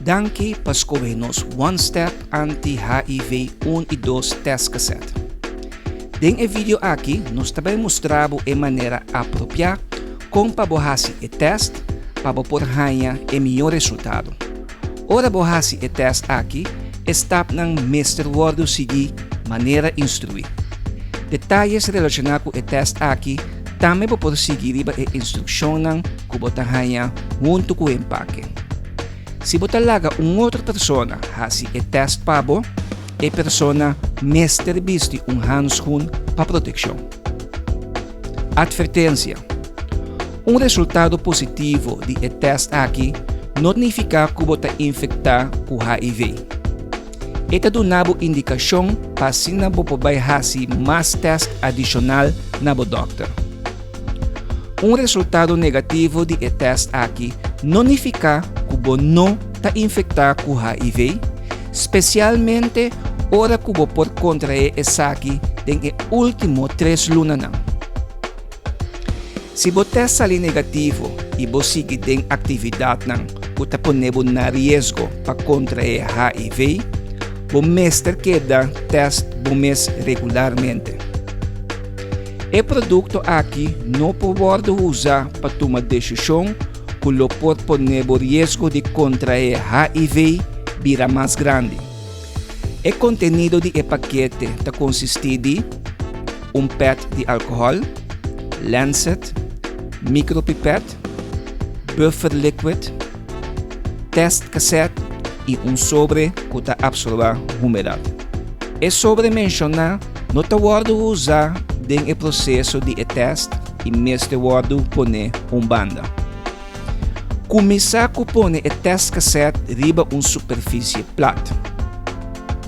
Danki pa skohe nos One Step Anti-HIV 1 i 2 Test Cassette. Den e video aki nos ta bai mustra bo e manera apropiá kon pa bo hasi e test pa bo por haña e mihó resultado. Ora bo hasi e test aki, e stapnan mester wòrdu sigui manera instruí. Detayes relashoná ku e test aki tambe bo por sigui riba e instrukshonnan ku bo ta haña huntu ku e empake. Si bo ta laga un otro persona hasi e test pa bo, e persona mester bisti un hanskun pa protekshon. Atvertensia, Un resultado positivo di e test aki no ta nifiká ku bo ta infektá ku HIV. E ta duna bo indikashon pa asina bo por bai hasi mas test adishonal na bo dòkter. Un resultado negativo di e test aki no nifiká ku bo no ta infektá ku HIV, spesialmente ora ku bo por kontraé esaki den e último tres lunanan. Si bo test sali negativo i bo sigui den aktividatnan ku ta pone bo na riesgo pa kontraé HIV, bo mester keda test bo mes regularmente. E produkto aki no por wòrdu usa pa tuma desishon ku lo por pone bo riesgo di kontraé HIV bira mas grandi. E kontenido di e pakete ta konsistí di un pèt di alkohòl, lancet, mikropipèt, buffer liquid, test kasèt i un sobre ku ta apsorbá humedat. E sobre menshoná no ta wòrdu usá den e proseso di e tèst i mester wòrdu poné un banda. Kuminsá ku pone e tèst kasèt riba un superfisie plat.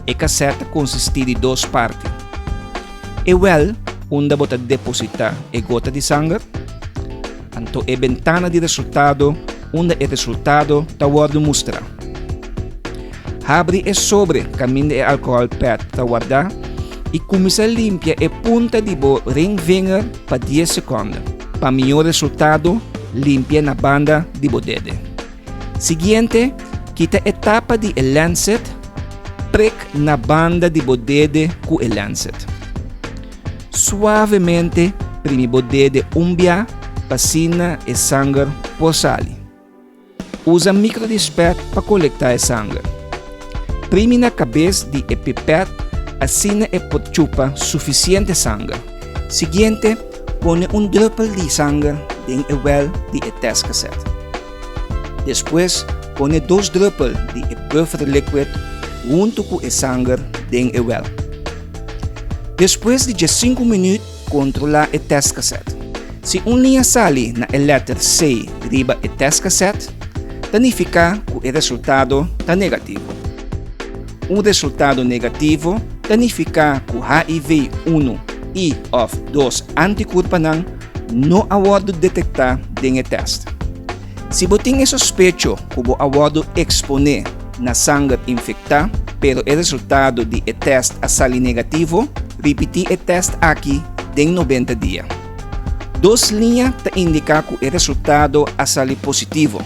E kasèt ta konsistí di dos parti. E wèl unda bo ta depositá e gota di sanger, anto e bentana di resultado unda e resultado ta wòrdu mustrá. Habri e sobre kaminda e alkohòl pèt ta wardá i kuminsá limpia e punta di bo ringvinger pa dies sekònde. Pa mihó resultado, limpia na banda di bo dede. Siguiente, kita e tapa di e lancet, prek na banda di bo dede ku e lancet. Suavemente primi bo dede un bia pa asina e sanger por sali. Usa microdispet pa kolektá e sanger. Primi na kabes di e pipet asina e por chupa sufisiente sanger. Siguiente, pone un druppel di sanger den e wèl di e testkaset. Despues, pone dos druppel di e buffer liquid huntu ku e sanger den e wèl. Despues di diesinku minüt, Kontrolá e tèstkasèt. Si un liña sali na e lèter C riba e tèstkasèt, ta nifiká ku e resultado ta negativo. Un resultado negativo ta nifiká ku HIV unu i òf dos antikurpanan no a wòrdu detektá den e tèst. Si bo tin e sospecho ku bo a wòrdu eksponé na sanger infektá pero e resultado di e tèst a sali negativo, ripití e tèst aki den 90 dia. Dos liña ta indiká ku e resultado a sali positivo.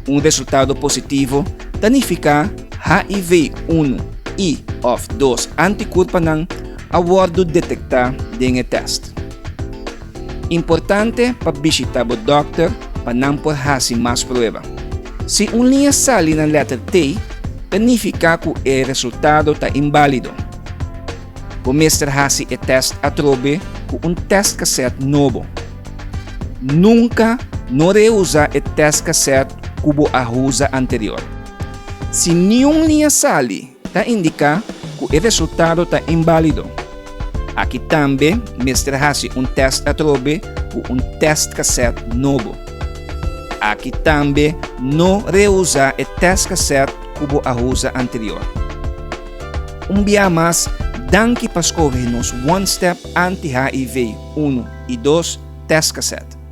Un resultado positivo ta nifiká HIV 1 i òf 2 antikurpanan a wòrdu detektá den e tèst. Importante pa bishita bo dòkter pa nan por hasi mas prueba. Si un liña sali na lèter T, ta nifiká ku e resultado ta inbálido. Bo mester hasi e tèst atrobe ku un tèstkasèt nobo. Nunka no reusá e tèstkasèt ku bo a usa anterior. Si niun liña sali, Ta indiká ku e resultado ta inbálido. Aki tambe mester hasi un tèst atrobe ku un tèstkasèt nobo. Aki tambe no reusá e tèstkasèt ku bo a usa anterior. Un bia mas, danki pa skohe nos One Step Anti-HIV 1 i 2 tèstkasèt.